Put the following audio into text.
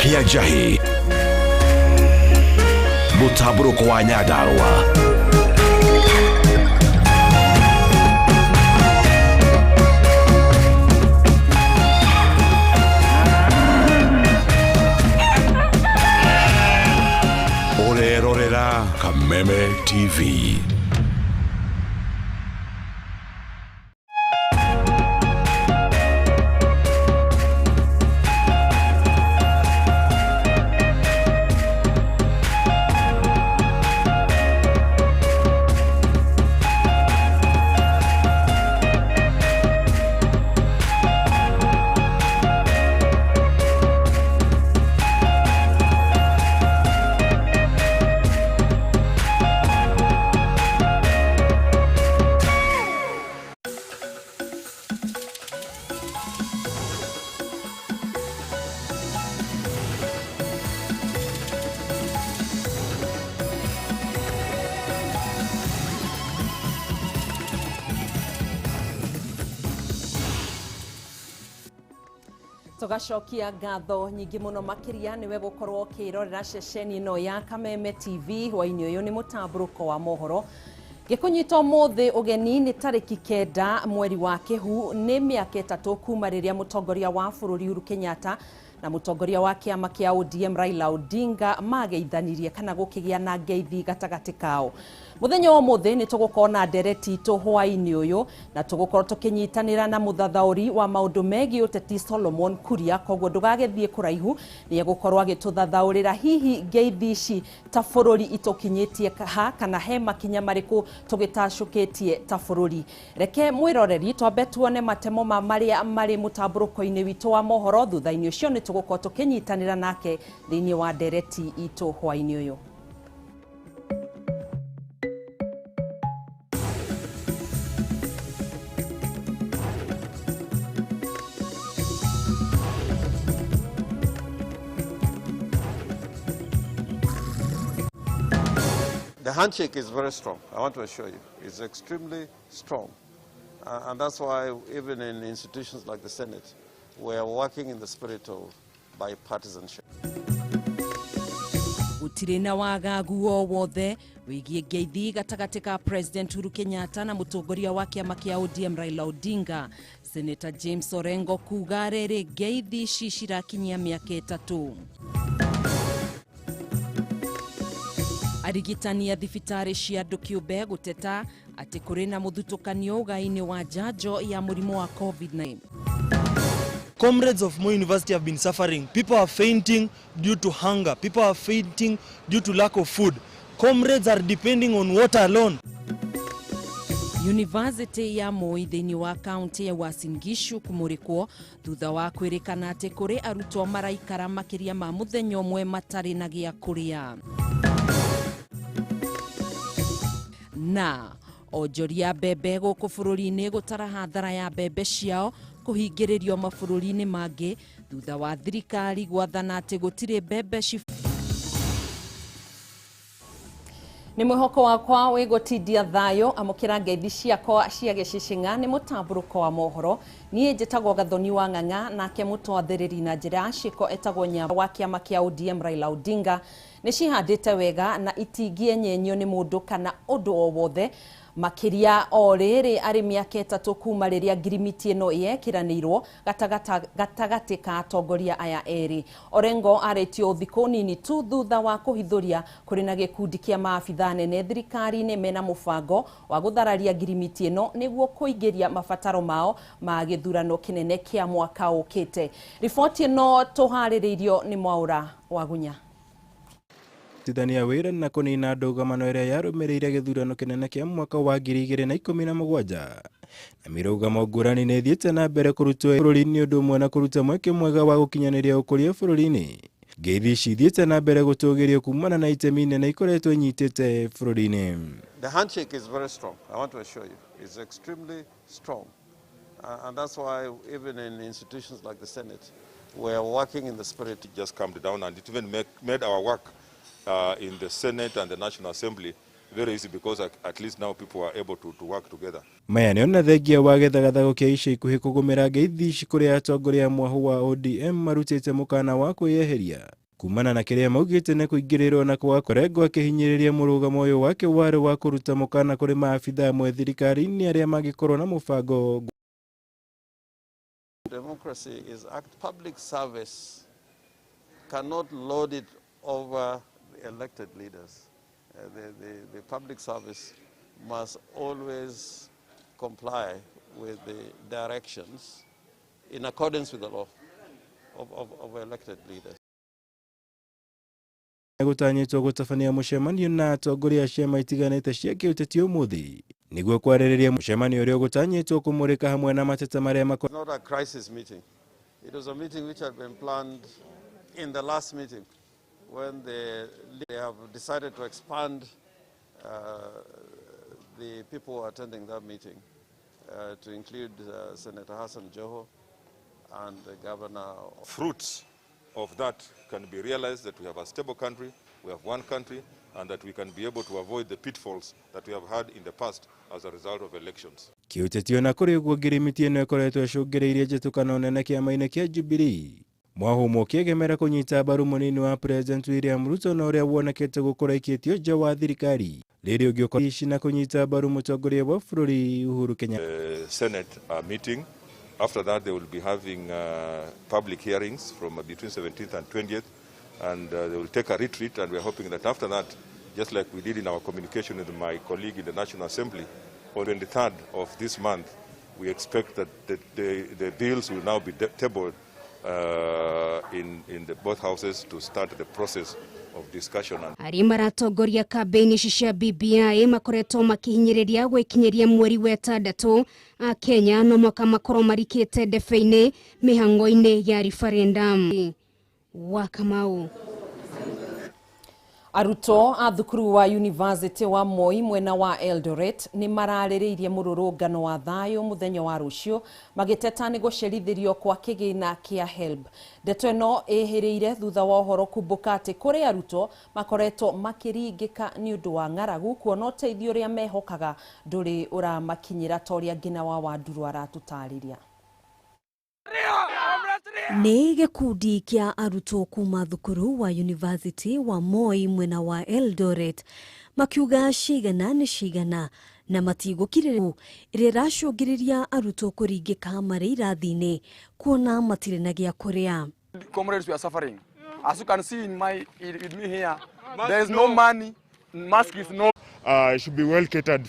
Kĩa njahĩ, mũtambũrũko wa Nyandarũa. Ũrerorera Kameme TV. Tugacokia ngatho nyingĩ mũno makĩria nĩwe gũkorwo ũkĩrorera ceceni ĩno ya Kameme TV. Hwainĩ ũyũ nĩ mũtambũrũko wa mohoro ngĩkũnyita ũmũthĩ ũgeni. Nĩ tarĩki 9 mweri wa Kĩhu, nĩ mĩaka 3 kuma rĩrĩa mũtongoria wa bũrũri Uhuru Kenyatta na mũtongoria wa kĩama kĩa ODM Raila Odinga mageithanirie kana gũkĩgĩa na ngeithi gatagatĩ kao. Mũthenya wa ũmũthĩ nĩ tũgũkorwo na ndereti itũ hwainĩ ũyũ, na tũgũkorwo tũkĩnyitanĩra na mũthathaũri wa maũndũ megiĩ ũteti Solomon Kuria. Koguo ndũgagĩthiĩ kũraihu, nĩ egũkorwo agĩtũthathaũrĩra hihi ngeithi ici ta bũrũri itũkinyĩtie ha, kana he makinya marĩkũ tũgĩtacũkĩtie ta bũrũri. Reke mwĩroreri twambe tuone matemo ma marĩa marĩ mũtambũrũko-inĩ witũ wa mohoro. Thutha-inĩ ũcio nĩ tũgũkorwo tũkĩnyitanĩra nake thĩinĩ wa ndereti itũ hwainĩ ũyũ. The handshake is very strong, I want to assure you. It's extremely strong. And that's why even in institutions like the Senate, we are working in the spirit of bipartisanship. Gũtirĩ na wagagu o wothe wĩgiĩ ngeithi gatagatĩ ka President Uhuru Kenyatta na mũtongoria wa kĩama kĩa ODM Raila Odinga. Senator James Orengo kuga rĩrĩ ngeithi ici cirakinyia mĩaka 3. Arigitani a thibitarĩ cia andũ kĩũmbe gũteta atĩ kũrĩ na mũthutũkanio ũgai-inĩ wa njanjo ya mũrimũ wa COVID-19. Comrades of Moi University have been suffering. People are fainting due to hunger. People are fainting due to lack of food. Comrades are depending on water alone. University ya Moi thĩinĩ wa kaunti ya Uasin Gishu kũmũrĩkwo thutha wa kwĩrĩkana atĩ kũrĩ arutwo maraikara makĩria ma mũthenya ũmwe matarĩ na gĩa kũrĩa. Na onjoria mbembe gũkũ bũrũri-inĩ gũtara hathara ya mbembe ciao kũhingĩrĩrio mabũrũri-inĩ mangĩ thutha wa thirikari gwathana atĩ gũtirĩ mbembe. Nĩ mwĩhoko wakwa wĩgũtindia thayũ. Amũkĩra ngeithi ciakwa cia gĩcicing'a. Nĩ mũtambũrũko wa mohoro. Niĩ njĩtagwo Gathoni wa Ng'ang'a, nake mũtwathĩrĩri na njĩra ya ciĩko etagwo Nyamba. Wa kĩama kĩa ODM Raila Odinga nĩ cihandĩte wega na itingĩenyenyio nĩ mũndũ kana ũndũ o wothe, makĩria o rĩrĩ arĩ mĩaka 3 kuma rĩrĩa ngirimiti ĩno yekĩranĩirwo gatagatĩ ka atongoria aya erĩ. Orengo arĩtio thikũ nini tu thutha wa kũhithũria kũrĩ na gĩkundi kĩa maabithaa nene thirikari-inĩ mena mũbango wa gũthararia ngirimiti ĩno nĩguo kũingĩria mabataro mao ma gĩthurano kĩnene kĩa mwaka ũkĩte. Riboti ĩno tũharĩrĩirio nĩ Mwaũra Wagunya. Kũrutithania wĩra na kũnina ndũgamano ĩrĩa yarũmĩrĩire gĩthurano kĩnene kĩa mwaka wa 2017 na mĩrũgamo ngũrani nĩ ĩthiĩte na mbere kũrutwo bũrũri-inĩ, ũndũ ũmwe na kũruta mweke mwega wa gũkinyanĩria ũkũria bũrũri-inĩ. Ngeithi ici ithiĩte na mbere gũtũgĩrio kumana na itemi inene ikoretwo inyitĩte bũrũri-inĩ. The handshake is very strong, I want to assure you. It's extremely strong. And that's why even in institutions like the Senate, we are working in the spirit. It just calmed down, and it even made our work in the Senate and the National Assembly very easy because at least now people are able to work together. Maya nĩ ona thengia wa gĩthagathago kĩa ica ikuhĩ kũgũmĩra ngeithi ici kũrĩa atongoria a mwahu wa ODM marutĩte mũkana wa kwĩyeheria kumana na kĩrĩa maugĩte nĩ kũingĩrĩrwo na kwaga kũrengwo akĩhinyĩrĩria mũrũgamo ũyũ wake warĩ wa kũruta mũkana kũrĩ maabithaa amwe thirikari-inĩ arĩa mangĩkorwo na mũbango. Democracy is act public service cannot load it over the elected leaders. The public service must always comply with the directions in accordance with the law of elected leaders. Gũtanyĩtwo gũtabania mũcemanio na atongoria a ciama itiganĩte cia kĩũteti ũmũthĩ nĩguo kwarĩrĩria mũcemanio ũrĩa ũgũtanyĩtwo kũmũrĩka hamwe na mateta marĩa It's not a crisis meeting. It was a meeting which had been planned in the last meeting when they have decided to expand the people who are attending that meeting to include Senator Hassan Joho and the governor. Fruits of that can be realized, that we have a stable country, we have one country, and that we can be able to avoid the pitfalls that we have had in the past as a result of elections. Kĩũteti ona kũrĩ ũguo ngirimiti ĩno ĩkoretwo ĩcũngĩrĩirie njĩtũkano nene kĩama-inĩ kĩa Jubilee Mwahumo ũkĩegemera kũnyita mbaru mũnini wa President William Ruto na ũrĩa wonekete gũkorwo aikĩtio nja wa thirikari rĩrĩ ũngĩ ũkorwo ici na kũnyita mbaru mũtongoria wa bũrũri Uhuru Kenyatta. The Senate are meeting. After that, they will be having public hearings from between 17th and 20th, and they will take a retreat, and we are hoping that after that, just like we did in our communication with my colleague in the National Assembly, on 23rd of this month, we expect that the bills will now be tabled in the both houses to start the process of discussion. And Arĩa maratongoria kambĩini ici cia BBI makoretwo makihinyĩrĩria gwĩkinyĩria mweri wa ĩtandatũ a Kenya no mwaka makorwo marikĩte ndebe-inĩ mĩhang'o-inĩ ya referendum. Wa Kamau. Arutwo a thukuru wa University wa Moi mwena wa Eldoret nĩ mararĩrĩirie mũrũrũngano wa thayũ mũthenya wa rũciũ magĩteta nĩ gũcerithĩrio kwa kĩgĩna kĩa HELB. Ndeto ĩno ĩhĩrĩire thutha wa ũhoro kumbũka atĩ kũrĩ arutwo makoretwo makĩringĩka nĩ ũndũ wa ng'aragu kuona ũteithio ũrĩa mehokaga ndũrĩ ũramakinyĩra ta ũrĩa Ngina wa Wanduru aratũtarĩria. Nĩ gĩkundi kĩa arutwo kuma thukuru wa University wa Moi mwena wa Eldoret makiuga cigana nĩ cigana na matigũkirĩrĩria ĩrĩa ĩracũngĩrĩria arutwo kũringĩka marĩ irathi-inĩ kuona matirĩ na gĩa kũrĩa. Comrades, we are suffering. As you can see with me here, there is no money, mask is no. Should be well catered.